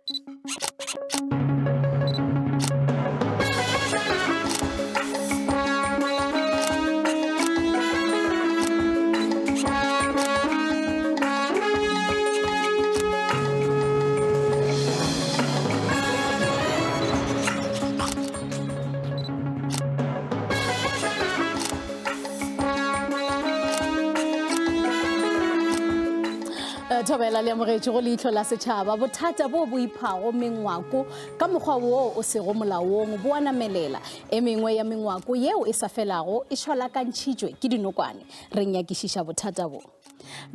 Eh, thobela le amogetše go leihlo la setšhaba. Bothata bo bo iphago mengwako ka mokgwa woo o sego molaong bo a namelela. E mengwe ya mengwako yeo e sa felago e šwalakantšhitšwe ke dinokwane. Re nyakišiša bothata bo.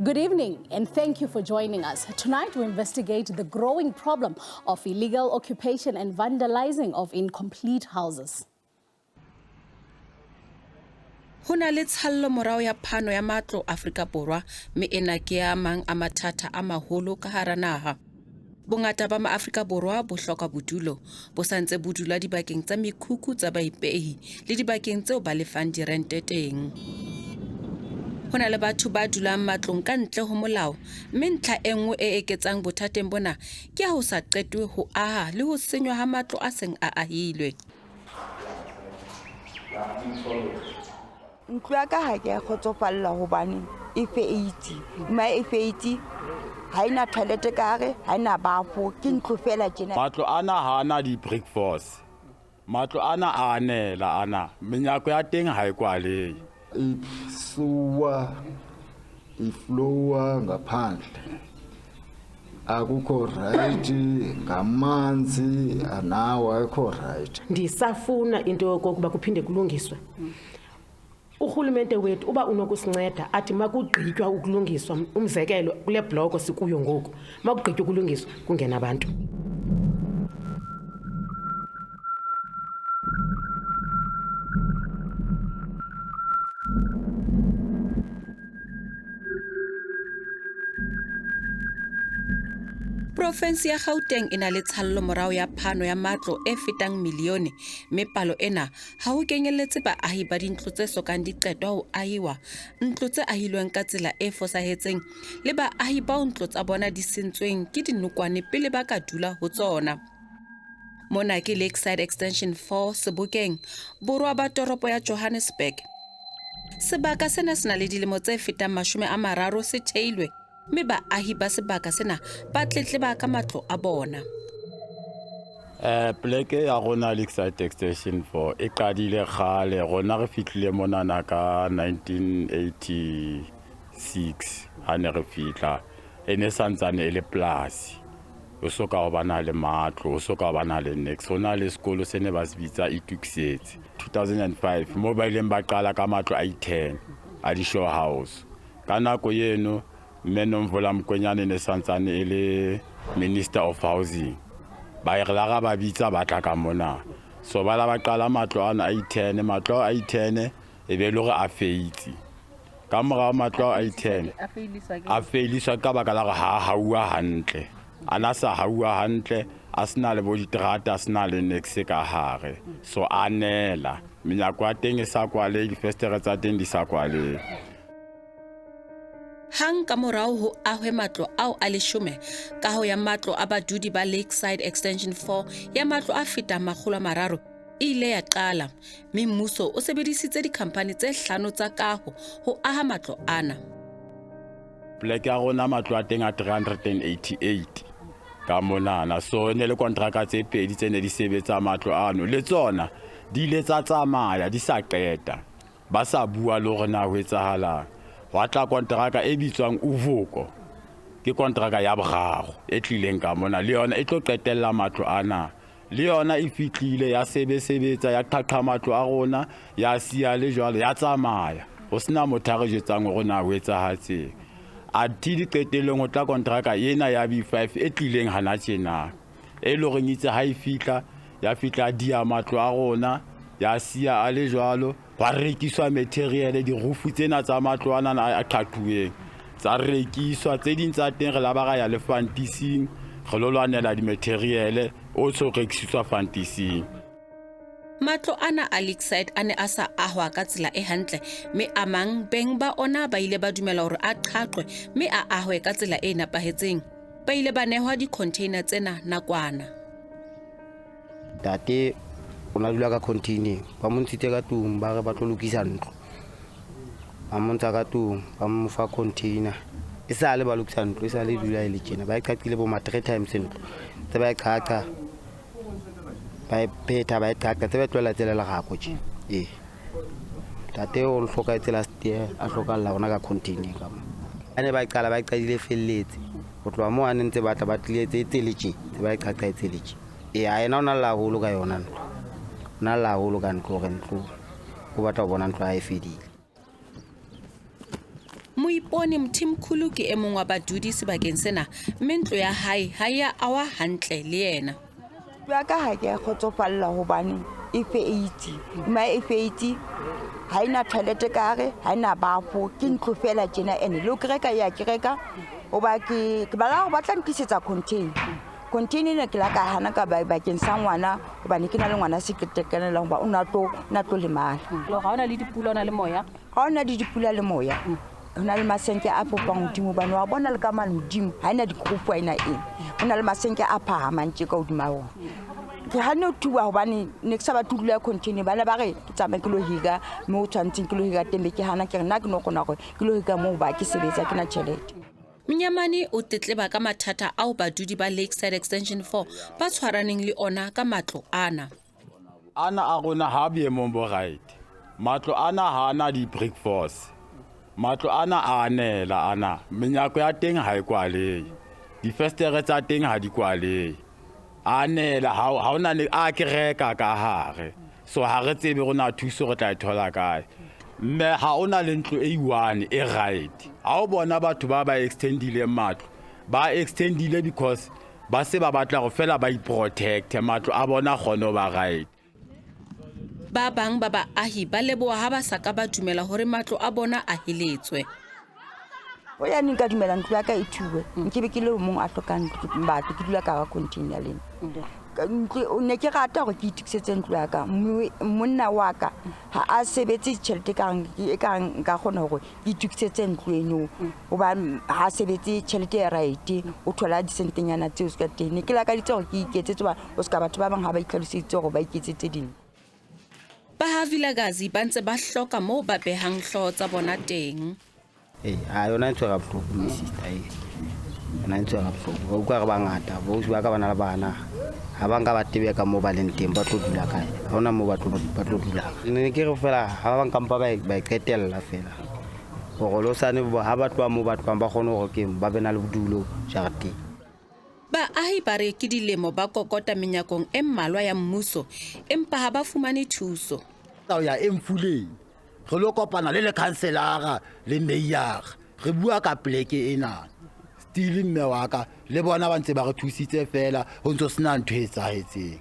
Good evening and thank you for joining us. Tonight we investigate the growing problem of illegal occupation and vandalizing of incomplete houses. Ho na le tshallomorao ya phano ya matlo Afrika Borwa mme ena ke a mang a mathata a maholo ka hara naha. Bongata ba maAfrika Borwa bo hloka bodulo, bo sa ntse bo dula dibakeng tsa mekhukhu tsa baipehi le dibakeng tseo ba lefang dirente teng. Ho na le batho ba dulang matlong ka ntle ho molao mme ntlha e nngwe e eketsang bothateng bona ke ya ho sa qetwe ho aha le ho senywa ha matlo a seng a ahilwe. Ntlo ya ka ha ke a kgotsofalla hobane e feitse mme e feitse ha ena toilet ka hare, ha ena bafo, ke ntlo fela tjena. Matlo ana ha ana di-brick force, matlo ana a anela ana, menyako ya teng ha e kwalehe. Isuwa iflowa ngaphandle akukho right ngamanzi anawo akho right. Ndisafuna into yokokuba kuphinde kulungiswe. Urhulumente wethu uba unokusinceda athi makugqitywa ukulungiswa, umzekelo kule bloko sikuyo ngoku, makugqitywa ukulungiswa kungena abantu. Profensi ya Gauteng e na le tshallomorao ya phano ya matlo e fetang milione mme palo ena ha ho kenyelletse baahi ba dintlo tse sokang di qetwa ho ahiwa, ntlo tse ahilweng ka tsela e fosahetseng le baahi bao ntlo tsa bona di sentsweng ke dinokwane pele ba ka dula ho tsona. Mona ke Lakeside Extension 4 Sebokeng, borwa ba toropo ya Johannesburg. Sebaka sena se na le dilemo tse fetang 30 se theilwe mme baahi ba sebaka sena ba tletleba ka matlo a bona. Pleke ya rona Lakeside Extension 4 e qadile kgale, rona re fihlile monana ka 1986 ha ne re fihla, e ne santsane e le polasi, o so ka ba na le matlo, o so ka ba na le niks. Ho na le sekolo se ne ba se bitsa Itukisetse 2005 moo ba ileng ba qala ka matlo a i-10 a di-show house. Ka nako eno mme Nomvula Mokwenyane ne santsane e le Minister of Housing, ba re la ra ba bitsa ba tla ka mona. So ba la ba qala matlo ana a i-10, matlo a i-10 e be le hore a feitse. Ka morao matlo a i-10 a feiliswa ka baka la hore ha a hauwa hantle, a na sa hauwa hantle, a sena le bo diterata, a sena le niks ka hare, so a nela menyako ya teng e sa kwalehe, difestere tsa teng di sa kwalehe. Hang ka morao ho ahwe matlo ao a leshome, kaho ya matlo a badudi ba Lakeside Extension 4 ya matlo a fetang 300 e ile ya qala, mme mmuso o sebedisitse dikhamphani tse hlano tsa kaho ho aha matlo ana. Pleke ya rona matlo a teng a 388 ka monana, so e ne le kontraka tse pedi tse ne di sebetsa matlo ano, le tsona di ile tsa tsamaya di sa qeta, ba sa bua le hore na ho etsahalang. Hwa tla kontraka e bitswang Uvoko, ke kontraka ya boraro e tlileng ka mona, le yona e tlo qetella matlo ana. Le yona e fihlile ya sebesebetsa, ya qhaqha matlo a rona, ya siya le jwalo, ya tsamaya ho sena motho a re jwetsang hore na ho etsahatseng. Athe qetellong ho tla kontraka ena ya B5 e tlileng hana tjena, e leng horeng itse ha e fihla, ya fihla dia matlo a rona, ya siya a le jwalo, hwa rekiswa material, dirufu tsena tsa matlo ana a qhaqhuweng tsa rekiswa, tse ding tsa teng re la ba ra ya le fantising re lo lwanela di-material o so rekisitswa fantising. Matlo ana a Lakeside a ne a sa ahwa ka tsela e hantle, mme a mang beng ba ona ba ile ba dumela hore a qhaqwe mme a ahwe ka tsela e nepahetseng. Ba ile ba nehwa dikhontheina tsena nakwana. Ntate o na dula ka containeng, ba mo ntshitse ka tlung, ba re ba tlo lokisa ntlo. Ba mo ntsha ka tlung, ba mo fa container. E sale ba lokisa ntlo, e sale e dula e le tjena. Ba e qaqile bo ma 3 times ntlo. Tse ba e qaqa, ba e phetha, ba e qaqa, tse ba e tlohela tsela lerako tje. Ee. Ntate o hlokahetse last year, a hlokahalla hona ka containeng ka mo. Ba ne ba qala, ba e qadile e felletse. Ho tloha moo a ne ntse batla ba tlile tse tse le tje, tse ba e qaqa e tse le tje. Ee, a yena o na lla haholo ka yona ntlo. O na lla haholo ka ntlo hore ntlo, o batla ho bona ntlo ya hae e fedile. Moipone Mthimkhulu ke e mong wa badudi sebakeng sena mme ntlo ya hae ha e a awa hantle le yena. Ntlo ya ka ha ke a kgotsofalla hobane e feitse. Ma e feitse ha ena toilet ka hare, ha ena bafo, ke ntlo fela tjena ene le ho kereka ya kereka hoba ke bala hore ba tla ntlisetsa container. Container ena ke la ka hana ka bakeng sa ngwana hobane ke na le ngwana se ketekenelang hoba o na tlo, na tlo lemala. Ha hona le dipula, o na le moya? Ha hona le dipula le moya. Ho na le masenke a fofang hodimo hobane wa bona le ka mane hodimo ha ena dikgofu, ha ena eng. Ho na le masenke a phahamang tje ka hodima ona. Ke hanne ho thuba hobane ne ke sa batle ho dula container. Bana ba re ke tsamaye ke lo hira moo tshwanetseng ke lo hira teng, be ke hana ke re nna ke no kgona hore ke lo hira moo hoba ke sebetsa ke na tjhelete. Mnyamane o tletleba ka mathata ao badudi ba Lakeside Extension 4 ba tshwaraneng le ona ka matlo ana. Ana a rona ha boemong bo right. Matlo ana ha ana di-brick force. Matlo ana a anela ana. Menyako ya teng ha e kwalehe. Difestere tsa teng ha di kwalehe. A anela, ha hona le a kereka ka hare. So ha re tsebe rona thuso re tla e thola kae. Mme ha ona le ntlo e one e right. Ha o bona batho ba ba extendile matlo, ba extendile because ba se ba batla hore fela ba iprotect, matlo a bona kgone ho ba right. Ba bang ba baahi ba leboha ha ba sa ka ba dumela hore matlo a bona a heletswe. O ya neng ka dumela ntlo ya ka e thuwe, nke be ke le mong a hlokang matlo, ke dula ka hara container lena. Ntlo ne ke rata hore ke itokisetse ntlo ya ka. Monna wa ka ha a sebetse tjhelete e ka reng nka kgona hore ke itokisetse ntlo eno. Hoba ha a sebetse tjhelete e right, o thola disentenyana tseo se ka teng. Ne ke lakaditse hore ke iketsetse hoba o ska batho ba bang ha ba itlhaloseditse hore ba iketsetse ding. Ba ha Vilakazi ba ntse ba hloka moo ba behang hlooho tsa bona teng. Ee, ha yona e ntshwere bohloko, mme sister, ee. Yona e ntshwere bohloko. Ba utlwa re bangata, boausi ba ka ba na le bana. Ha ba nka ba tebeka moo ba leng teng, ba tlo dula kae? Ha hona moo ba tlo dulang. Ne ke re fela, ha ba nka mpa ba e qetella fela. Hore le hosane ha ba tloha moo ba tlohang, ba kgone hore ke ba be na le bodulo jareteng. Baahi ba re ke dilemo ba kokota menyakong e mmalwa ya mmuso, empa ha ba fumane thuso. Ho ya Emfuleni, re lo kopana le lekhanselara le meyara, re bua ka pleke ena. Still mme wa ka le bona ba ntse ba re thusitse fela, ho ntso sena ntho e etsahetseng.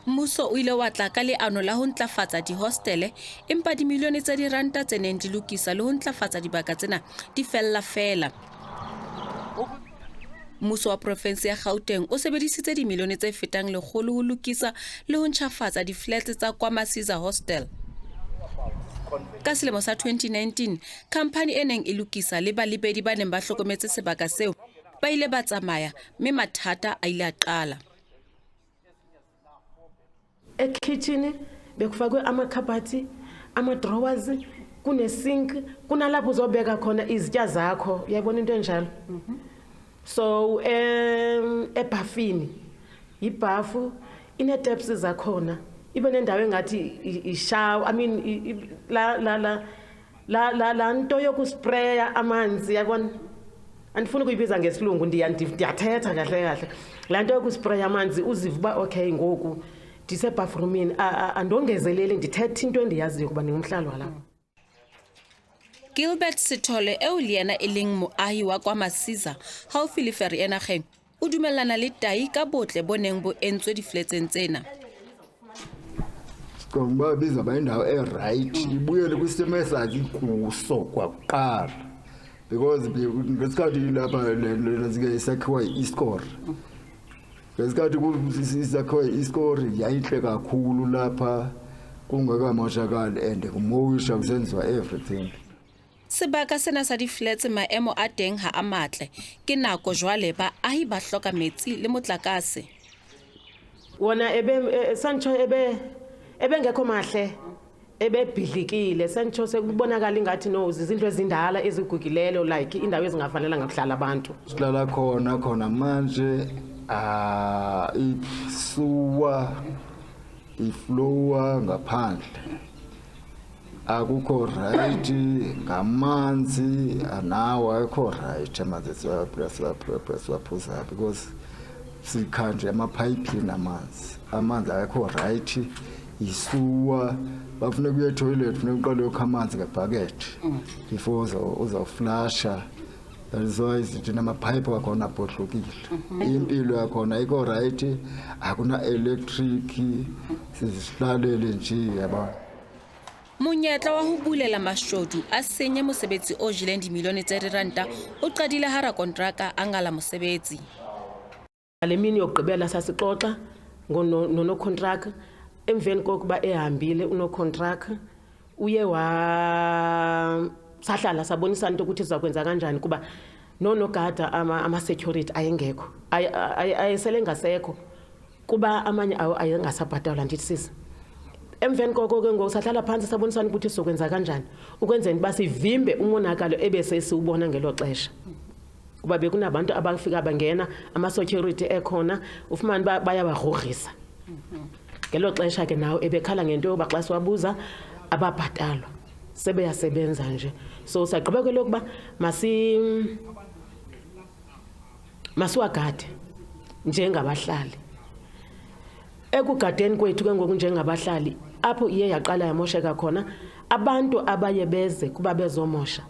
Mmuso o ile wa tla ka leano la ho ntlafatsa dihostele, empa dimilione tsa diranta tse neng di lokisa le ho ntlafatsa dibaka tsena di fella fela. Mmuso wa provinse ya Gauteng o sebedisitse dimilione tse fetang 100 ho lokisa le ho ntjhafatsa di-flats tsa kwa Masiza Hostel. Ka selemo sa 2019, khamphani e neng e lokisa le balebedi ba neng ba hlokometse sebaka seo ba ile ba tsamaya mme mathata a ile a qala. Ekitchen bekufakwe amakhabhathi, ama-drawers, kune-sink, kunalapho uzobeka khona izitya zakho. Uyayibona into enjalo? So ebhafini, ibhafu ine-taps zakhona, ibe nendawo engathi ishower, I mean la la la la la la nto yokuspreya amanzi, yabona? Andifuni ukuyibiza ngesilungu, ndiyathetha kahle kahle. La nto yokuspreya amanzi uzive uba okay ngoku ndisebhathroomini, andongezeleli, ndithetha into endiyaziyo kuba ndingumhlali walapha. Gilbert Sithole eo le yena e leng moahi wa kwa Masiza haufi le Vereeniging o dumellana le Tai ka botle bo neng bo entswe difletseng tsena. Sicinga uba bizawuba indawo e-right, ibuyele kwisimo esasikuso kwakuqala. Because ngesikhathi lapha le isakhiwa i-Iscor. Ngesikhathi sakhiwa isikori yayinhle kakhulu lapha kungakamoshakali and kumowisha kusenziwa everything. Sebaka sena sa di-flats maemo a teng ha a matle. Ke nako jwale baahi ba hloka metsi le motlakase. Wona ebe santsho ebe ebengekho mahle, ebebhidlikile santsho sekubonakala ingathi no zizindlu ezindala ezigugileyo, like indawo ezingafanelanga kuhlala abantu. Sihlala khona khona manje isuwa iflowa ngaphandle. Akukho right ngamanzi, anawo akho right amanzi siwaphuza because sikhanje amaphayiphi namanzi. Amanzi akho right, isuwa bafuna kuye toilet funeka uqale ukha amanzi ngebhakethi before uzawuflasha. That is why sithi namaphayiphi wakhona abhodlokile. Impilo yakhona ayikho right, akuna electric, sizihlalele nje yabona. Monyetla wa ho bulela mashodu a senye mosebetsi o jeleng dimilione tsa diranta o qadile ha rakonteraka a ngala mosebetsi. Le mini yokugqibela sasixoxa nonokontraka. Emveni kokuba ehambile unokontraka uye wa sahlala sabonisana into ukuthi sizakwenza kanjani kuba nonogada ama-security ayengekho, ayesele ngasekho kuba amanye awo ayengasabhatalwa ndithi sisi. Emveni koko ke ngoku sahlala phantsi sabonisana ukuthi sizokwenza kanjani ukwenzela uba sivimbe umonakalo ebese siwubona ngelo xesha. Kuba bekunabantu abafika bangena ama-security ekhona ufumane uba bayabagrogrisa. Ngelo xesha ke nawo ebekhala ngento yoba xa siwabuza ababhatalwa, sebeyasebenza nje. So sagqiba ke lokuba masiwagade njengabahlali. Ekugadeni kwethu ke ngoku njengabahlali, apho iye yaqala yamosheka khona, abantu abaye beze kuba bezomosha,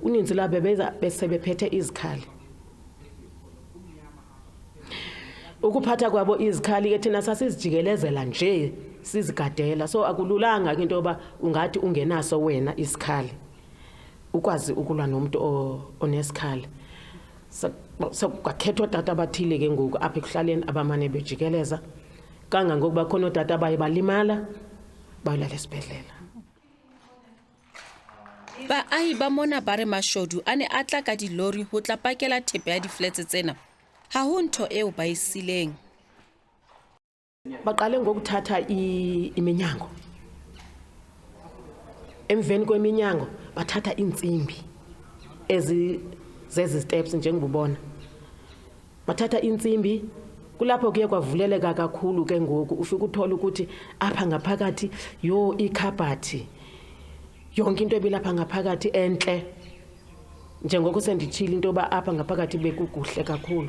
uninzi lwabo beza besebephethe izikhali. Ukuphatha kwabo izikhali ke thina sasizijikelezela nje sizigadela. So akululanga ke into yoba ungathi ungenaso wena isikhali ukwazi ukulwa nomuntu onesikhali. Kwakhethwa ootata abathile ke ngoku apha ekuhlaleni abamane bejikeleza kangangokuba khona ootata abaye balimala bayolala esibhedlela. Baahi ba mona ba re mashodu a ne a tla ka dilori ho tla pakela thepa ya di-flats tsena. Ha ho ntho eo ba e sileng. Baqale ngokuthatha iminyango. Emveni kweminyango bathatha iintsimbi ezi zezi steps njengobubona. Bathatha iintsimbi, kulapho kuye kwavuleleka kakhulu ke ngoku ufike uthole ukuthi apha ngaphakathi yo ikhabhathi yonke into ebilapha ngaphakathi entle. Njengoko senditshilo into yoba apha ngaphakathi bekukuhle kakhulu.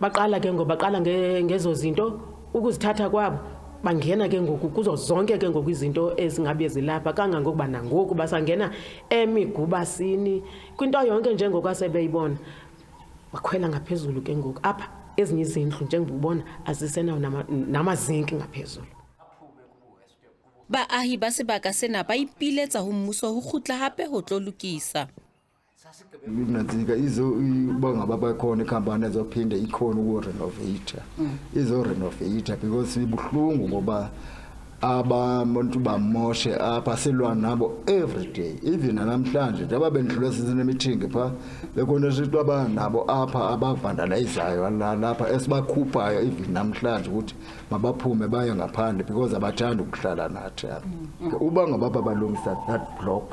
Baqala ke ngoku, baqala ngezo zinto ukuzithatha kwabo bangena ke ngoku kuzo zonke ke ngoku izinto ezingabe zilapha kangangokuba nangoku basangena emigubasini kwinto yonke njengoku asebeyibona. Bakhwela ngaphezulu ke ngoku apha ezinye izindlu njengobubona azisenawo namazinki ngaphezulu. Baahi ba sebaka sena ba ipiletsa ho mmuso ho kgutla hape ho tlo lokisa. Nantsika izo uba ngaba bakhona ikhampani ezophinde ikhona ukurenovate. Izorenovate because ibuhlungu ngoba abantu bamoshe apha silwa nabo every day. Even namhlanje njengoba bendidlula sinemeeting pha bekhona sithi abanabo apha abavandalizayo lapha esibakhuphayo even namhlanje ukuthi mabaphume baye ngaphandle because abathandi ukuhlala nathi apha. Uba ngaba balungisa that block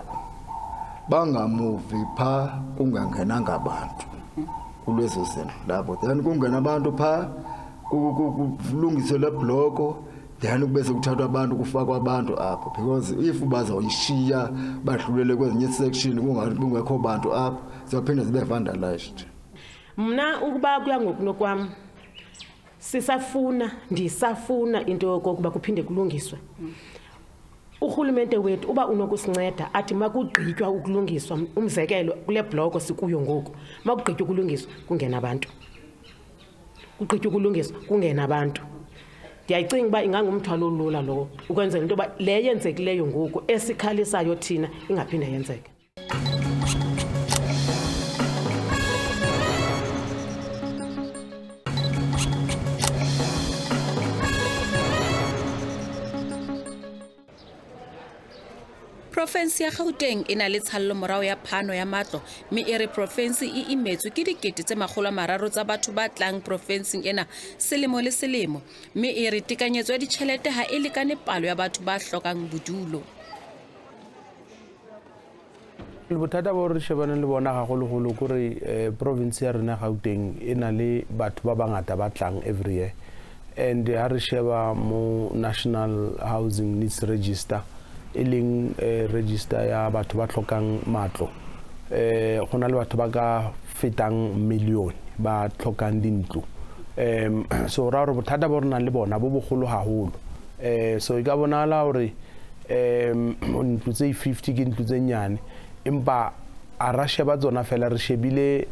bangamuvi pha kungangenanga abantu kulezo zindlu labo, then kungena abantu pha kulungiswe le bloko, then kube sekuthathwa abantu kufakwa abantu apho because if bazoyishiya badlulele kwezinye section kungekho bantu apho ziyaphinda zibe vandalized. Mna ukuba kuya ngokunokwam ndisafuna into yokokuba kuphinde kulungiswe. Urhulumente wethu uba unokusinceda athi makugqitywa ukulungiswa, umzekelo kule bloko sikuyo ngoku, makugqitywa ukulungiswa kungena abantu, kugqitywa ukulungiswa kungena abantu. Ndiyayicinga uba ingangumthwalo olula lowo ukwenzela into yoba le yenzekileyo ngoku esikhalisayo thina ingaphinde yenzeke. Profensi ya Gauteng e na le tshallomorao ya phano ya matlo mme e re profensi e imetswe ke 300,000 tsa batho ba tlang profensing ena selemo le selemo mme e re tekanyetso ya ditjhelete ha e lekane palo ya batho ba hlokang bodulo. Bothata bo re shebaneng le bona haholoholo ke hore province ya rena Gauteng e na le batho ba bangata ba tlang every year, and ha re sheba mo National Housing Needs Register e leng register ya batho ba tlhokang matlo, go na le batho ba ka fetang million ba tlhokang dintlo. So ra hore bothata bo re nang le bona bo bogolo haholo. So e ka bonala hore ntlo tse 50 ke ntlo tse nyane, empa a ra sheba tsona fela, re shebile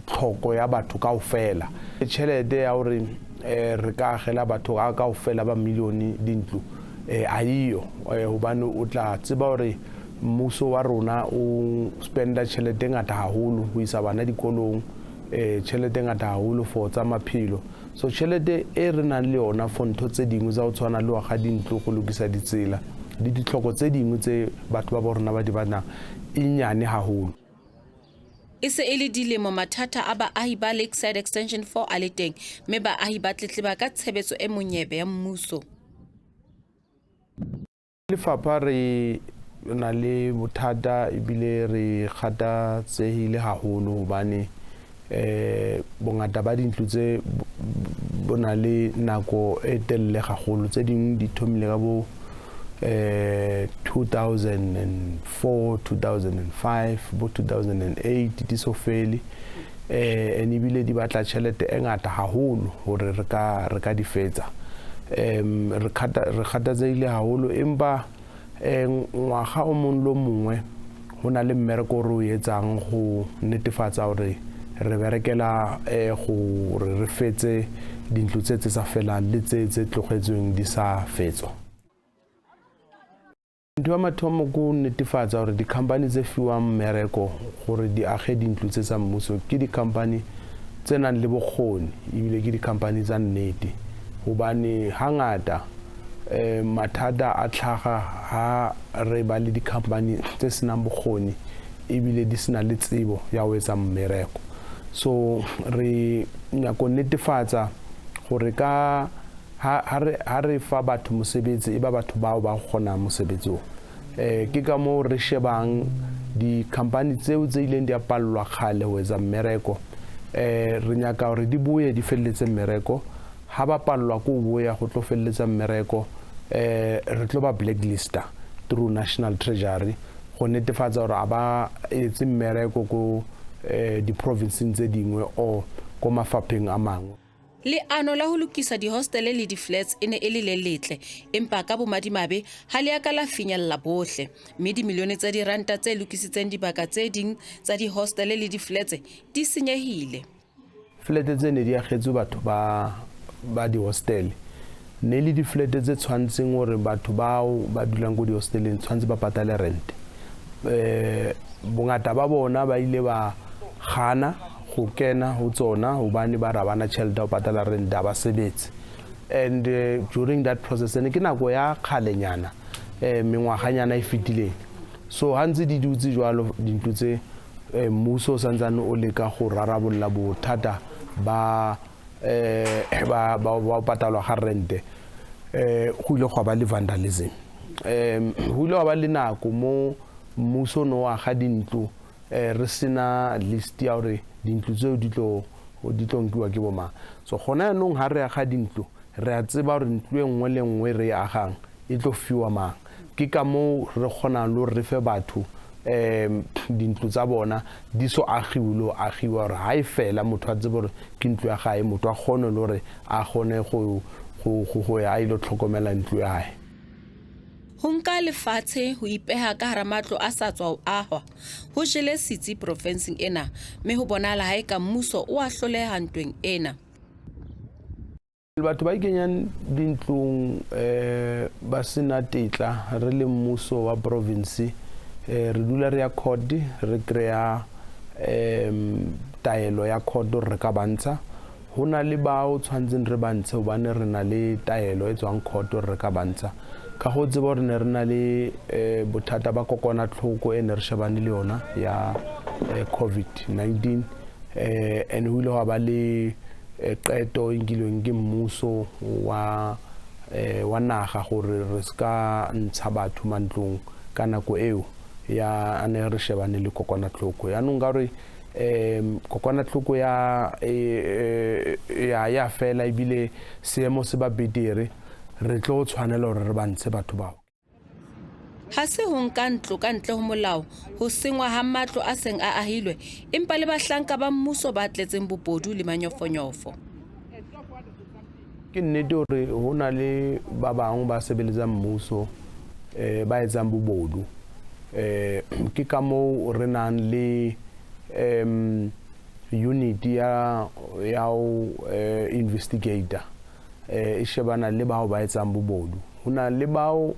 tlhoko ya batho kaofela. Tjhelete ya hore re ka agela batho kaofela ba million dintlo a iyo, hobane o tla tseba hore mmuso wa rona o spenda tjhelete e ngata haholo ho isa bana dikolong, tjhelete e ngata haholo for tsa maphelo. So tjhelete e re nang le yona for ntho tse dingwe tsa ho tshwana le ho aga dintlo, go lokisa ditsela le ditlhoko tse dingwe tse batho ba bo rona ba di batlang e nyane haholo. E se e le dilemo mathata a baahi ba Lakeside Extension 4 a le teng, mme baahi ba tletleba ka tshebetso e monyebe ya mmuso. Lefapha re na le bothata ebile re kgathatsehile haholo hobane bongata ba dintlo tse bo na le nako e telele haholo. Tse dingwe di thomile ka bo 2004, 2005, bo 2008 di so fele, and ebile di batla tjhelete e ngata haholo hore re ka di fetsa. Re kgathatsehile haholo, empa ngwaga o mong le o mongwe ho na le mmereko re o etsang go netefatsa hore re berekela gore re fetse dintlo tse tse sa felang le tse tse tlogetsweng di sa fetswa. Ntho ya mathomo ko netefatsa hore di-company tse fiwang mmereko gore di age dintlo tse tsa mmuso ke di-company tse nang le bokgoni ebile ke di-company tsa nnete, hobane hangata mathata a tlhaga ha re ba le di-company tse senang bokgoni ebile di sena le tsebo ya ho etsa mmereko. So re nyako netefatsa gore ka ha re fa batho mosebetsi e ba batho bao ba kgonang mosebetsi o. Ke ka moo re shebang di-company tseo tse ileng di a pallwa kgale ho etsa mmereko, re nyaka hore di boye di felletse mmereko. Ha ba pallwa ko boya go tlo felletsa mmereko, re tlo ba blacklister through National Treasury go netefatsa hore a ba etse mmereko ko di-provinceng tse dingwe or ko mafapheng a mangwe. Leano la ho lokisa dihostele le di-flats e ne e le le letle, empa ka bomadimabe ha le a ka la finyella bohle, mme dimilione tsa diranta tse lokisitseng dibaka tse ding tsa dihostele le di-flats di senyehile. Flat tse ne di agetswe batho ba di-hostel, ne le di-flat tse tshwantseng hore batho bao ba dulang ko di-hosteleng tshwantse ba patale rent. Bongata ba bona ba ile ba gana go kena ho tsona hobane ba ra bana tjhelete ya ho patala rent, ba sebetse. And during that process ne ke nako ya kgalenyana, mengwaganyana e fetileng. So ha ntse di dutse jwalo dintlo tse, mmuso o santsane o leka go rarabolla bothata ba ba patalwa ga rente, go ile gwa ba le vandalism. Go ile gwa ba le nako mo mmuso no aga dintlo, re sena list ya hore dintlo tseo di tlo nkiwa ke bo mang. So gona yanong ha re aga dintlo re a tseba hore ntlo e nngwe le nngwe re e agang e tlo fiwa mang. Ke ka moo re kgonang le hore re fe batho dintlo tsa bona di so agiwe le ho agiwa, hore ha e fela motho a tsebe hore ke ntlo ya gae, motho a kgone le hore a kgone go ya a ilo tlhokomela ntlo ya hae. Ho nka lefatshe ho ipeha ka hara matlo a sa tswa ho ahwa ho jele setsi profenseng ena, mme ho bonahala ha eka mmuso o a hloleha ntweng ena. Batho ba ikenyang dintlong ba sena tetla, re le mmuso wa province re dula re ya court, re kry-a taelo ya court hore re ka bantsha. Ho na le bao tshwantseng re ba ntshe hobane re na le taelo e tswang court hore re ka ba ntsha. Ka go tseba hore ne re na le bothata ba kokwanahloko e ne re shebane le yona ya COVID-19, and ho ile hwa ba le qeto e nkilweng ke mmuso wa naga gore re ska ntsha batho mantlong ka nako eo ya a ne re shebane le kokwanahloko. Yaanong ka gore kokwanahloko ya ya fela ebile seemo se ba betere, re tlo tshwanela hore re ba ntshe batho bao. Ha se ho nka ntlo ka ntle ho molao, ho sengwa ha matlo a seng a ahilwe, empa le bahlanka ba mmuso ba tletseng bobodu le manyofonyofo. Ke nnete hore ho na le ba bang ba sebeletsang mmuso ba etsang bobodu. Ke ka moo re nang le unit ya ho investigator e shebana le bao ba etsang bobodu. Ho na le bao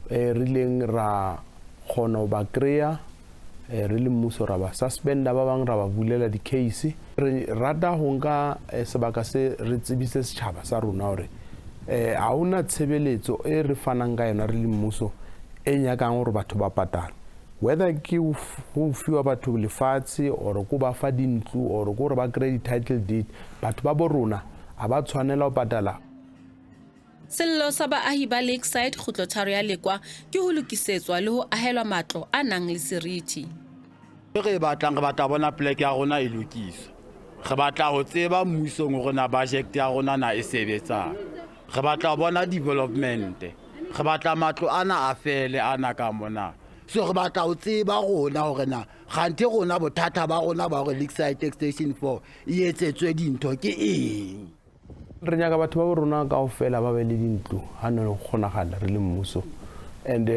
rileng ra kgona ho ba kry-a re le mmuso, ra ba suspenda, ba bang ra ba bulela di-case. Re rata ho nka sebaka se re tsebise setjhaba sa rona hore ha hona tshebeletso e re fanang ka yona re le mmuso e nyakang hore batho ba patale, whether ke ho fiwa batho lefatshe or ko ba fa dintlo or ko re ba kry di-title deed, batho ba bo rona ha ba tshwanela ho patala. Sello sa baahi ba Lakeside kgutlotharo ya Lekwa ke ho lokisetswa le ho ahelwa matlo a nang le seriti. Re batlang re batla bona pleke ya rona e lokiswa. Re batla ho tseba mmusong hore na budget ya rona na e sebetsang. Re batla ho bona development. Re batla matlo ana a fele ana ka mona. So re batla ho tseba rona hore na kganthe rona bothata ba rona ba hore Lakeside Extension 4 e etsetswe dintho ke eng. Re nyaka batho ba bo rona kaofela ba be le dintlo ha ne ho kgonagala re le mmuso. And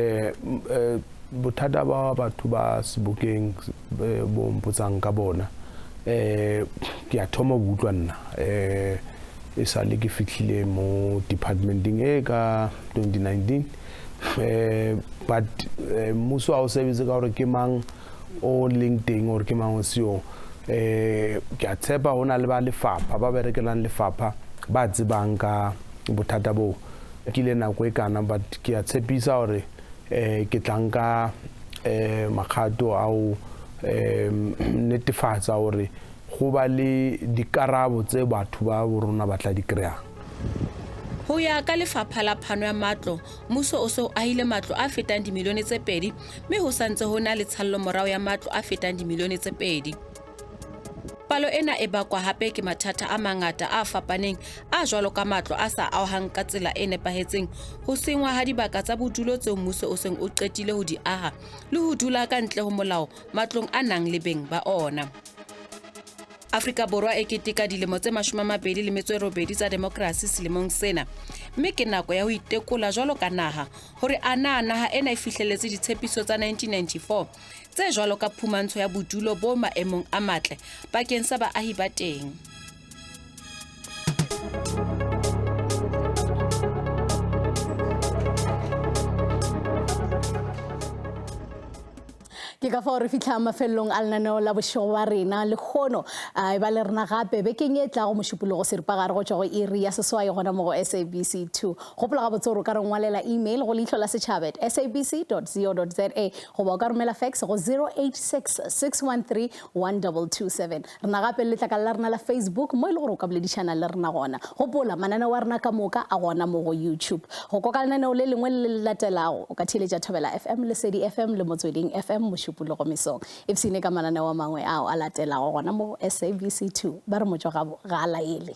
bothata ba batho ba Sebokeng bo mpotsang ka bona, ke a thoma ho utlwa nna e sale ke fihlile mo departmenteng e ka 2019, but mmuso ha o sebetse ka hore ke mang o leng teng or ke mang o seyong. Ke a tshepa ho na le ba lefapha ba berekelang lefapha ba tsebang ka bothata bo. Ke ile nako e kana, but ke a tshepisa hore ke tla nka makgato ao netefatsa hore go ba le dikarabo tse batho ba bo rona ba tla di kry-ang. Ho ya ka lefapha la phano ya matlo, mmuso o se o ahile matlo a fetang dimilione tse 2, mme ho santse ho na le tshallomorao ya matlo a fetang dimilione tse 2. Palo ena e bakwa hape ke mathata a mangata a fapaneng a jwalo ka matlo a sa ahwang ka tsela e nepahetseng, ho sengwa ha dibaka tsa bodulo tseo mmuso o seng o qetile ho di aha, le ho dula ka ntle ho molao matlong a nang le beng ba ona. Afrika Borwa e keteka dilemo tse 28 tsa demokrasi selemong sena, mme ke nako ya ho itekola jwalo ka naha hore a na naha ena e fihlelletse ditshepiso tsa 1994 tse jwalo ka phumantsho ya bodulo bo maemong a matle bakeng sa baahi ba teng. Ke ka fao re fihla mafelong a lenaneo la bošego ba rena lekgono. E ba le rena gape bekeng e tlago mošupologo seripagare go tšwa go iri ya 8 gona mo go SABC 2. Gopola gabotse gore o ka re ngwalela email go leihlo la setšhaba at sabc.co.za goba o ka romela fax go 086 613 1227. Rena gape le letlakala la rena la Facebook mo e le gore o ka boledišana le rena gona. Gopola mananeo a rena ka moka a gona mo go YouTube. Go kwa ka lenaneo le lengwe le le latelago o ka theeletša Thobela FM, Lesedi FM le Motsweding FM mošupologo mesong. Ipsene ka mananeo a mangwe ao a latelago gona mo go SABC 2. Ba re motšwa gabo ga a laele.